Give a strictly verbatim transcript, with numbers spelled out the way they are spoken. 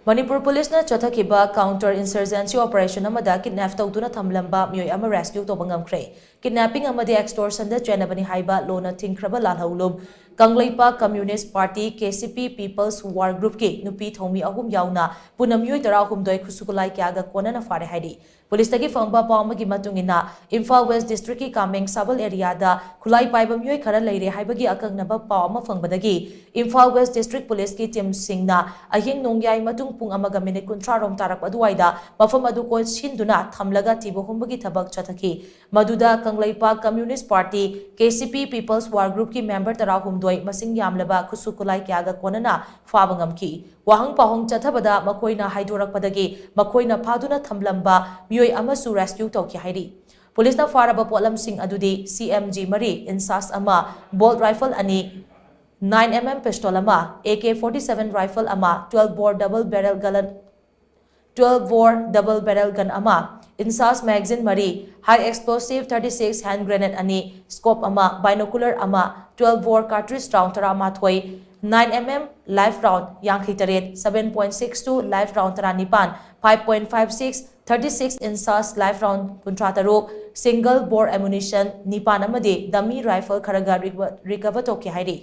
ꯃꯅꯤꯄꯨꯔ ꯄꯨꯂꯤꯁꯅ ꯆꯠꯊꯈꯤꯕ counter insurgency operation ꯑꯃꯗ kidnap ꯇꯧꯗꯨꯅ ꯊꯝꯂꯝꯕ ꯃꯤꯑꯣꯏ ꯑꯃ rescue ꯇꯧꯕ ꯉꯝꯈ꯭ꯔꯦ꯫ Kidnapping ꯑꯃꯗꯤ extortionꯗ ꯆꯦꯟꯅꯕꯅꯤ ꯍꯥꯏꯕ ꯂꯣꯅ ꯊꯤꯡꯈ꯭ꯔꯕ ꯂꯥꯜꯍꯧꯂꯨꯞ Kangleipak Communist Party, K C P People's War Groupꯀꯤ ꯅꯨꯄꯤ ꯊꯧꯃꯤ ꯑꯍꯨꯝ ꯌꯥꯎꯅ ꯄꯨꯟꯅ ꯃꯤꯑꯣꯏ ꯇꯔꯥꯍꯨꯝꯗꯣꯏ ꯈꯨꯠꯁꯨ ꯈꯨꯠꯂꯥꯏ ꯀꯌꯥꯒ ꯀꯣꯟꯅꯅ ꯐꯥꯔꯦ ꯍꯥꯏꯔꯤ꯫ ꯄꯨꯂꯤꯁꯇꯒꯤ ꯐꯪꯕ ꯄꯥꯎ ꯑꯃꯒꯤ ꯃꯇꯨꯡ ꯏꯟꯅ, ꯏꯝꯐꯥꯜ West Districtꯀꯤ ꯀꯥꯃꯦꯡ ꯁꯥꯕꯜ areaꯗ ꯈꯨꯠꯂꯥꯏ ꯄꯥꯏꯕ ꯃꯤꯑꯣꯏ ꯈꯔ ꯂꯩꯔꯦ ꯍꯥꯏꯕꯒꯤ ꯑꯀꯛꯅꯕ ꯄꯥꯎ ꯑꯃ ꯐꯪꯕꯗꯒꯤ ꯏꯝꯐꯥꯜ West District Policeꯀꯤ teamꯁꯤꯡꯅ ꯑꯍꯤꯡ ꯅꯣꯡꯌꯥꯏ ꯃꯇꯨꯡ ꯄꯨꯡ ꯑꯃꯒ minute ꯀꯨꯟꯊ꯭ꯔꯥ ꯔꯣꯝ ꯇꯥꯔꯛꯄ ꯑꯗꯨꯋꯥꯏꯗ ꯃꯐꯝ ꯑꯗꯨ ꯀꯣꯏꯁꯤꯟꯗꯨꯅ ꯊꯝꯂꯒ ꯊꯤꯕ ꯍꯨꯝꯕꯒꯤ ꯊꯕꯛ ꯆꯠꯊꯈꯤ꯫ ꯃꯗꯨꯗ Kangleipak Communist Party, K C P People's War Groupꯀꯤ member ꯇꯔꯥꯍꯨꯝꯗꯣꯏ ꯃꯁꯤꯡ ꯌꯥꯝꯂꯕ ꯈꯨꯠꯁꯨ ꯈꯨꯠꯂꯥꯏ ꯀꯌꯥꯒ ꯀꯣꯟꯅꯅ ꯐꯥꯕ ꯉꯝꯈꯤ꯫ ꯋꯥꯍꯪ ꯄꯥꯎꯍꯪ ꯆꯠꯊꯕꯗ ꯃꯈꯣꯏꯅ ꯍꯥꯏꯗꯣꯔꯛꯄꯗꯒꯤ ꯃꯈꯣꯏꯅ ꯐꯥꯗꯨꯅ ꯊꯝꯂꯝꯕ ꯃꯤꯑꯣꯏ ꯑꯃꯁꯨ rescue ꯇꯧꯈꯤ ꯍꯥꯏꯔꯤ꯫ ꯄꯨꯂꯤꯁꯅ ꯐꯥꯔꯕ ꯄꯣꯠꯂꯝꯁꯤꯡ ꯑꯗꯨꯗꯤ C M G ꯃꯔꯤ, INSAS ꯑꯃ, bolt rifle ꯑꯅꯤ, nine M M pistol ꯑꯃ, A K forty-seven rifle ꯑꯃ, twelve bore double barrel gun, twelve bore double barrel gun ꯑꯃ, INSAS magazine ꯃꯔꯤ, high explosive thirty-six hand grenade ꯑꯅꯤ, scope ꯑꯃ, binocular ꯑꯃ, twelve bore cartridge round ꯇꯔꯥꯃꯥꯊꯣꯏ, nine M M live round ꯌꯥꯡꯈꯩ ꯇꯔꯦꯠ, seven point six two live round ꯇꯔꯥꯅꯤꯄꯥꯟ, five point five six thirty-six INSAS live round ꯀꯨꯟꯊ꯭ꯔꯥ ꯇꯔꯨꯛ, single bore ammunition ꯅꯤꯄꯥꯟ ꯑꯃꯗꯤ dummy rifle ꯈꯔꯒ recover ꯇꯧꯈꯤ ꯍꯥꯏꯔꯤ꯫